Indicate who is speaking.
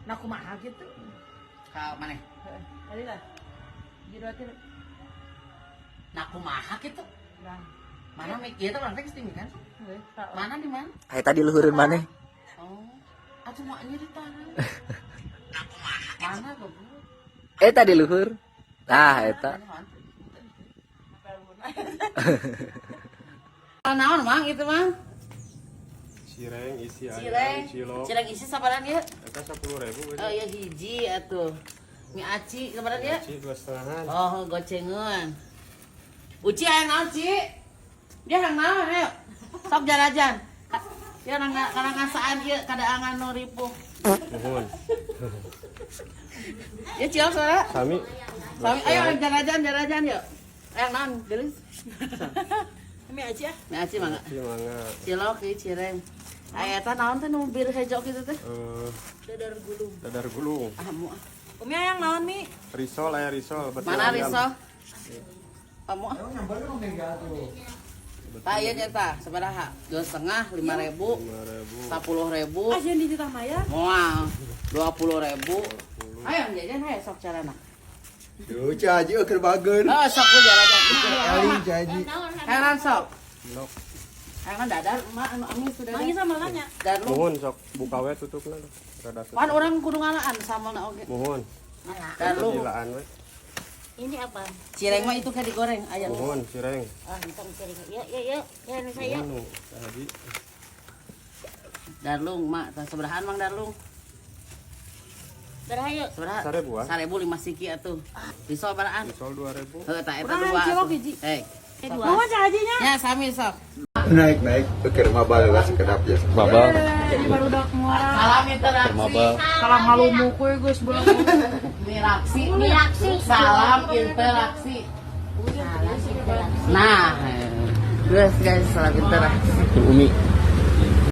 Speaker 1: Nah, kumaha gitu?
Speaker 2: Ka maneh?
Speaker 1: Heeh. Tadi lah. Hiji, dua, tilu.
Speaker 2: Nah, kumaha gitu?
Speaker 1: Nah.
Speaker 2: Mana mik ieu teh urang teh geus kan?
Speaker 1: Heuh, tak.
Speaker 2: Mana di mana?
Speaker 3: Aya tadi luhureun maneh.
Speaker 2: Oh, atuh maknya di tanah. Mana goblok?
Speaker 3: Eh, tadi luhur. Nah, eta.
Speaker 2: Naon, Mang, itu, Mang?
Speaker 4: Cireng isi
Speaker 2: Cireng.
Speaker 4: ayam, cilok.
Speaker 2: Cireng isi sabaraha ieu?
Speaker 4: Eta 10.000.
Speaker 2: Oh iya, hiji atuh. Mie aci sabaraha ieu?
Speaker 4: Aci 2,5-an.
Speaker 2: Oh, gocengan. Uci hayang naon, Ci? Dia hayang naon, ayo. Sok jarajan. Ya nang kana ngasaan ieu kadaangan nu ripuh.
Speaker 4: Nuhun.
Speaker 2: Ya cilok saudara.
Speaker 4: Sami.
Speaker 2: Sami, ayo jarajan jarajan yuk. Hayang naon, gelis?
Speaker 1: Mie aja.
Speaker 2: Mie aci mangga.
Speaker 4: Aci mangga.
Speaker 2: Cilok ieu cireng. Aya eta naon teh nu bir hejo kitu teh?
Speaker 4: Eh,
Speaker 1: Dadar gulung.
Speaker 4: Dadar gulung.
Speaker 2: Ah, mu.
Speaker 1: Umi hayang naon, Mi?
Speaker 4: Risol, aya risol. Betul
Speaker 2: Mana
Speaker 4: ayam.
Speaker 2: risol? Kamu ah. Tah ieu nyata sabaraha? 2,5, 5.000,
Speaker 4: 5.000.
Speaker 2: 10.000.
Speaker 1: Ah, jangan dititah maya.
Speaker 2: Moal 20.000. Ayo jajan, ayo sok carana.
Speaker 5: Duh, Caji keur bageun.
Speaker 2: Oh, sok ku jarajan.
Speaker 5: Eling Caji.
Speaker 2: Heran sok.
Speaker 4: Cilok.
Speaker 2: Heran dadar emak anu amis sudah.
Speaker 1: Mangi sama nanya.
Speaker 2: Darlu.
Speaker 4: Nuhun, sok buka we tutupna tuh. Rada susah.
Speaker 2: Pan urang kudu ngalaan sambalna oge.
Speaker 4: Nuhun.
Speaker 2: Darlu.
Speaker 4: Gilaan we.
Speaker 6: Ini apa?
Speaker 2: Cireng mah itu kayak digoreng ayam.
Speaker 4: Nuhun cireng.
Speaker 6: Ah, entong cireng. Yuk, yuk, yuk. Ya, nu saya.
Speaker 4: Nuhun nu tadi.
Speaker 2: Darlung mak, tah sabarahaan, Mang, darlung?
Speaker 6: Berapa yuk?
Speaker 2: Sabaraha?
Speaker 4: 1.000-an.
Speaker 2: 1.000 lima siki atuh. Risol barahan?
Speaker 4: Risol 2.000.
Speaker 2: Heuh, tah eta
Speaker 1: Urang
Speaker 2: dua
Speaker 1: cilok
Speaker 2: atuh.
Speaker 1: hiji.
Speaker 2: Eh,
Speaker 6: Dua.
Speaker 1: Nuhun Cajinya.
Speaker 2: nya sami sok.
Speaker 5: Naik naik keur mabal lah sekedap ya.
Speaker 3: Mabal.
Speaker 1: Jadi baru udah muara.
Speaker 2: Salam interaksi.
Speaker 3: Mabal.
Speaker 1: Salah ngalumu kuy geus belum.
Speaker 2: Miraksi.
Speaker 6: Miraksi.
Speaker 2: Salam interaksi. Nah, guys, guys, salam interaksi.
Speaker 3: Umi.